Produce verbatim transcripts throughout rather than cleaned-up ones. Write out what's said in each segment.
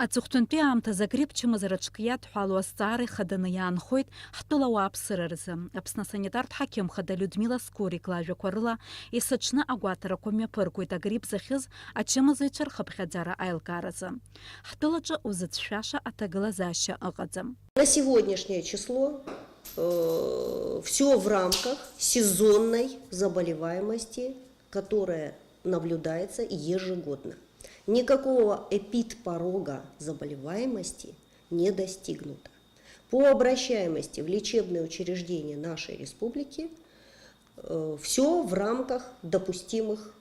Аҵыхәтәантәи аамҭазы агрипп чымазара ҿкы иадҳәалоу азҵаара ихаданы иаанхоит ҳтәыла ауааԥсыра рзы. Аԥсны асанитартә ҳақьым хада Людмила Скорик лажәақәа рыла, есыҽны агәаҭарақәа мҩаԥыргоит агрипп зыхьыз ачымазаҩцәа рхыԥхьаӡара аилкааразы. Ҳтәылаҿы узыцәшәаша аҭагылазаашьа ыҟаӡам. На сегодняшнее число все в рамках сезонной заболеваемости, которая наблюдается ежегодно. Никакого эпидпорога заболеваемости не достигнуто. По обращаемости в лечебные учреждения нашей республики все в рамках допустимых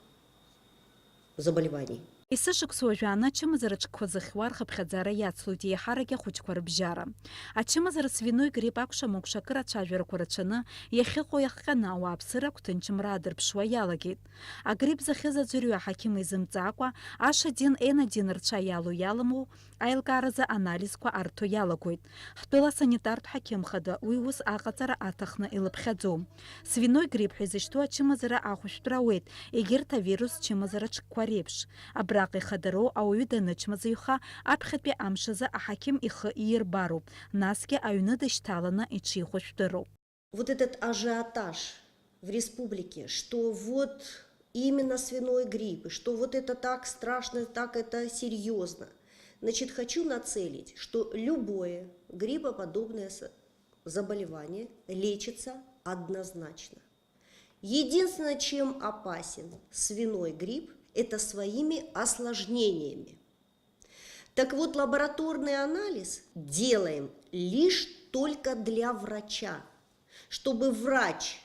заболеваний. Есышықәса уажәааны ачымазара ҿкқәа зыхьуа рхыԥхьаӡара иацлоит еиҳарак ахәыҷқәа рыбжьара. Ачымазара свиной грипп акәша-мыкәша акыр ацәажәарақәа рацәаны, иахьыҟоу иахҟьаны ауааԥсыра агәҭынчымра аадырԥшуа иалагеит. Агрипп зыхьыз аӡәырҩы аҳақьым изымҵакәа, H один N один рцәа иалоу иаламоу аилкааразы анализқәа арҭо иалагоит. Ҳтәыла асанитартә ҳақьым хада уи ус аҟаҵара аҭахны илыԥхьаӡом. Свиной грипп ҳәа изышьҭоу ачымазара ахәышәтәра ауеит, егьырҭ авирус чымазара ҿкқәа реиԥш. Абраҟа ихадароу ауаҩы данычмазаҩха, аԥхьатәи амш азы аҳақьым ихы иирбароуп, насгьы аҩны дышьҭаланы иҽихәышәтәыроуп. Вот этот ажиотаж в республике, что вот именно свиной грипп, и что вот это так страшно, так это серьёзно. Значит, хочу нацелить, что любое гриппоподобное с- заболевание лечится однозначно. Единственное, чем опасен свиной грипп, это своими осложнениями. Так вот, лабораторный анализ делаем лишь только для врача, чтобы врач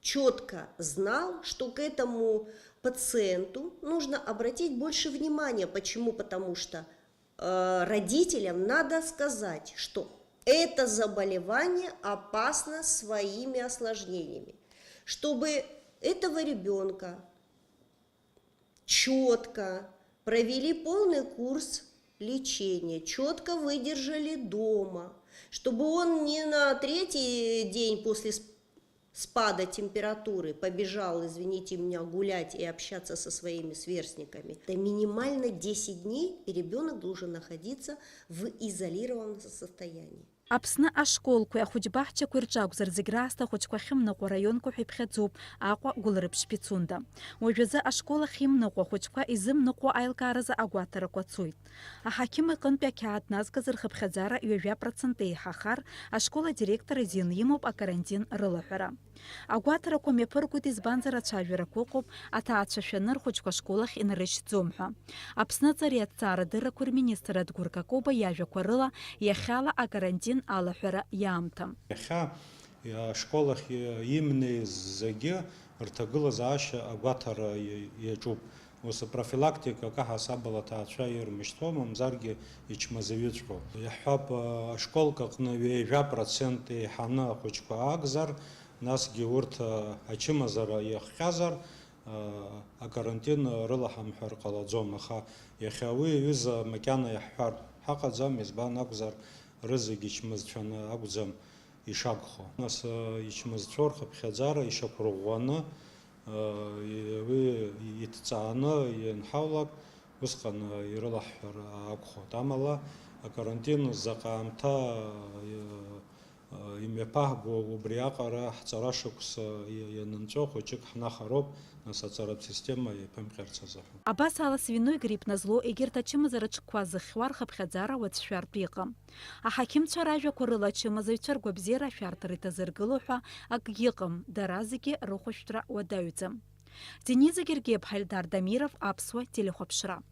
четко знал, что к этому пациенту нужно обратить больше внимания. Почему? Потому что э, родителям надо сказать, что это заболевание опасно своими осложнениями, чтобы этого ребенка четко провели полный курс лечения, четко выдержали дома, чтобы он не на третий день после спада температуры побежал, извините меня, гулять и общаться со своими сверстниками. Это минимально десять дней, и ребенок должен находиться в изолированном состоянии. Аԥсны ашколқәеи ахәыҷбаҳчақәеи рҿы акәзар, зегь раасҭа ахәыҷқәа ахьымныҟәо араионқәа ҳәа иԥхьаӡоуп Аҟәа, Гәылрыԥшь, Пицунда. Уажәазы ашкол ахь имныҟәо ахәыҷқәа изымныҟәо аилкааразы агәаҭарақәа цоит. Аҳақьым иҟынтәи ақьаад назгаз рхыԥхьаӡара ҩажәа процент еиҳахар, ашкол адиректор азин имоуп акарантин рылаҳәара. Агәаҭарақәа мҩаԥыргоит, избанзар, ацәажәарақәа ыҟоуп, аҭаацәа шәаны рхәыҷқәа ашкол ахь инарышьҭӡом ҳәа. Аԥсны аҵареи аҭҵаарадыррақәеи рминистр Адгәыр Какоба иажәақәа рыла, иахьала акарантин алаҳәара иаамҭам. Иахьа ашкол ахь имнеиз зегьы рҭагылазаашьа агәаҭара иаҿуп. Ус апрофилактика акы ҳасабала аҭаацәа ирмышьҭуа, мамзаргьы ичмазаҩыҵәҟьоу. Иаҳҳәап, ашколк аҟны ҩажәа процент еиҳаны ахәыҷқәа агзар, насгьы урҭ ачымазара иахҟьазар, акарантин рылаҳамҳәар ҟалаӡом, аха иахьа уи аҩыза макьана иаҳҳәар ҳаҟаӡам, избан акәзар, рызегь ичмазцәаны акәӡам ишагхо. Нас, ичмазцәоу рхыԥхьаӡара ишьақәырӷәӷәаны, уи иҭҵааны ианҳаулак, усҟан ирылаҳҳәар акәхоит. Амала акарантин заҟа аамҭа имҩаԥаҳго, убри аҟара ҳҵара шықәса ианынҵәо хәыҷык ҳнахароуп, нас аҵаратә система иаԥымҟьарц азыҳәан. Абас ала, свиной грипп назлоу егьырҭ ачымазара ҿкқәа зыхьуа рхыԥхьаӡара уацәшәартә иҟам. Аҳақьымцәа ражәақәа рыла, ачымазаҩцәа ргәабзиара ашәарҭара иҭазыргыло ҳәа акгьы ыҟам, дара зегьы рыхәышәтәра уадаҩӡам. Денис Гергиаԥҳа, Эльдар Дамиров, Аԥсуа телехәаԥшра.